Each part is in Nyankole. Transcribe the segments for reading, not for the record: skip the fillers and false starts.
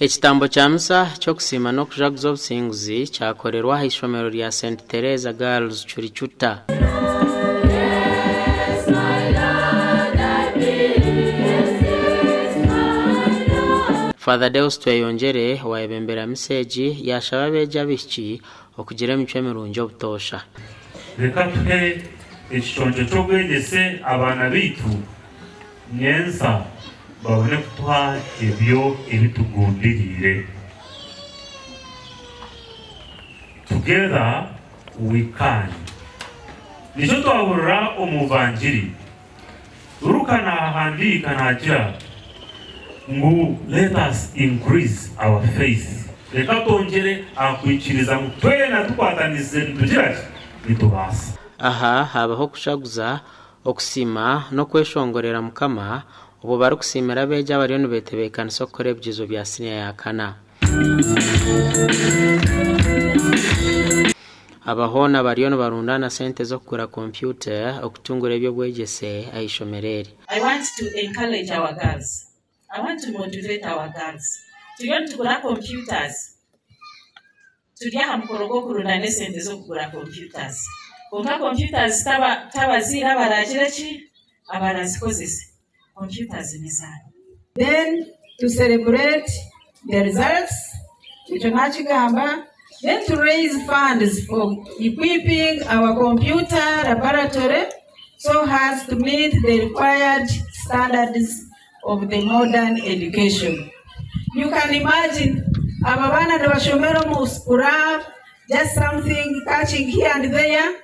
Ekitambo kya misa ky'okusiima n'okujaguza obusinguzi kyakorerwa aha ishomero rya St Theresa Girls Churichuta. Father Deus Tweyongyere owayebembera misa egi yaashaba abeegi abaishiki okugira emicwe mirungi obutoosha. Reka tuhe ekiconco ky'obwegyese abaana baitu nyentsya babone kutuha ebyo ebi tugundiriire. Together we can. Nikyo twahurira omu Vangiri. Luka naahandiika naagira ngu let us increase our faith, reka twongyere aha kwikiriza ngu twena tukwatanisize nitugira ki? Nitubaasa. Aha haabaho okushaguza, okusiima, n'okweshongorera Mukama obwo barikusiimira abeegi abariyo nibetebeekanisa okukora ebigyezo bya siniya ya kana. Aba hoona bariyo nibarundaana sente z'okugura kompyuta okutungura eby'obwegyese aha ishomero eri. I want to encourage our girls, I want to motivate our girls. Turiyo nitugura computers, turi aha mukoro gw'okurundaana esente z'okugura computers. Kwonka computers t'abazaire abaraagire ki? Abarazikozese. Computers n'ezaanyu. Then to celebrate the results, ekyo nakigamba, then to raise funds for equipping our computer laboratory so as to meet the required standards of the modern education. You can imagine aba baana nibashomera omu scrap, just something catching here and there,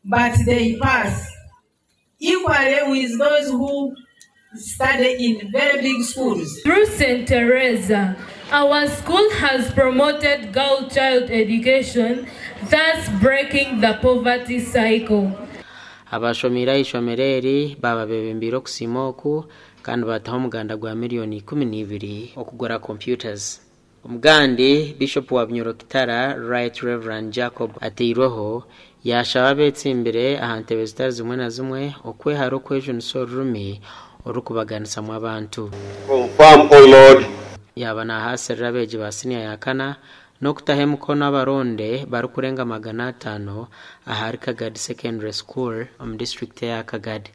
but they pass. Equally with those who study in very big schools. Through St. Teresa, our school has promoted girl child education, thus breaking the poverty cycle. Abashomiire aha ishomero eri baaba beebembeire okusiima oku kandi baataho omuganda gwa miriyoni 12 okugura computers. Omugandi, Bishop wa Bunyoro Kitara, Right Rev. Jacob Ateirweho, yaashaba abeetsimbire aha ntebe zitari zimwe na zimwe okwehara okwejunisa orurimi orurikubaganisamu abantu. Confirm, O Lord. Yaaba naahaasirira abeegi ba siniya ya kana n'okutaho emikono abaronde barikurenga 500 ahari Kagadi Secondary School omu disiturikiti eya Kagadi.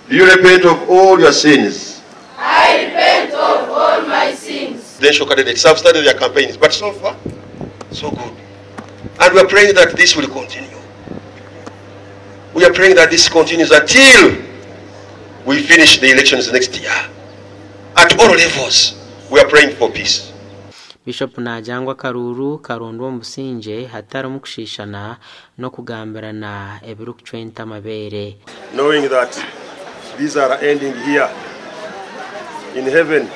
Do you repent of all your sins? I repent of all my sins. Presidential candidates have started their campaigns, but so far, so good. And we are praying that this will continue. We are praying that this continues until we finish the elections next year. At all levels, we are praying for peace. Bishop naagira ngu akaruuru karondwe omu busingye hatarimu kushiishana n'okugambirana ebirikucwa ente amabeere. Knowing that these are ending here in heaven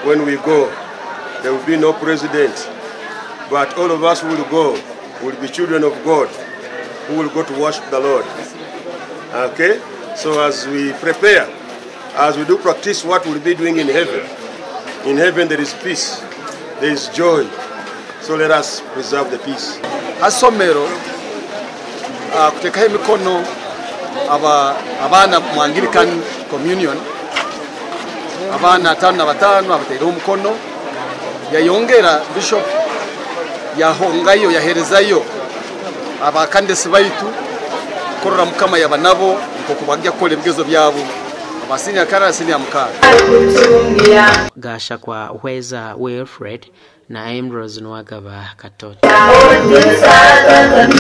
when we go there will be no president but all of us who will go will be children of God who will go to worship the Lord. Okay? So as we prepare, as we do practice what we'll be doing in heaven, in heaven there is peace, there is joy. So let us preserve the peace. Hasomero kuteekaho emikono abaana omu Anglican Communion abaana 55 abataireho omukono yayongera Bishop yahongayo yaherezayo abakandesi baitu kurora Mukama yaba nabo nk'oku bagya kukora ebigezo byabo aba siniya kana na siniya mukaaga. Gashakwa Hweza Wilfred na Ambrose Nuwagaba Katoto.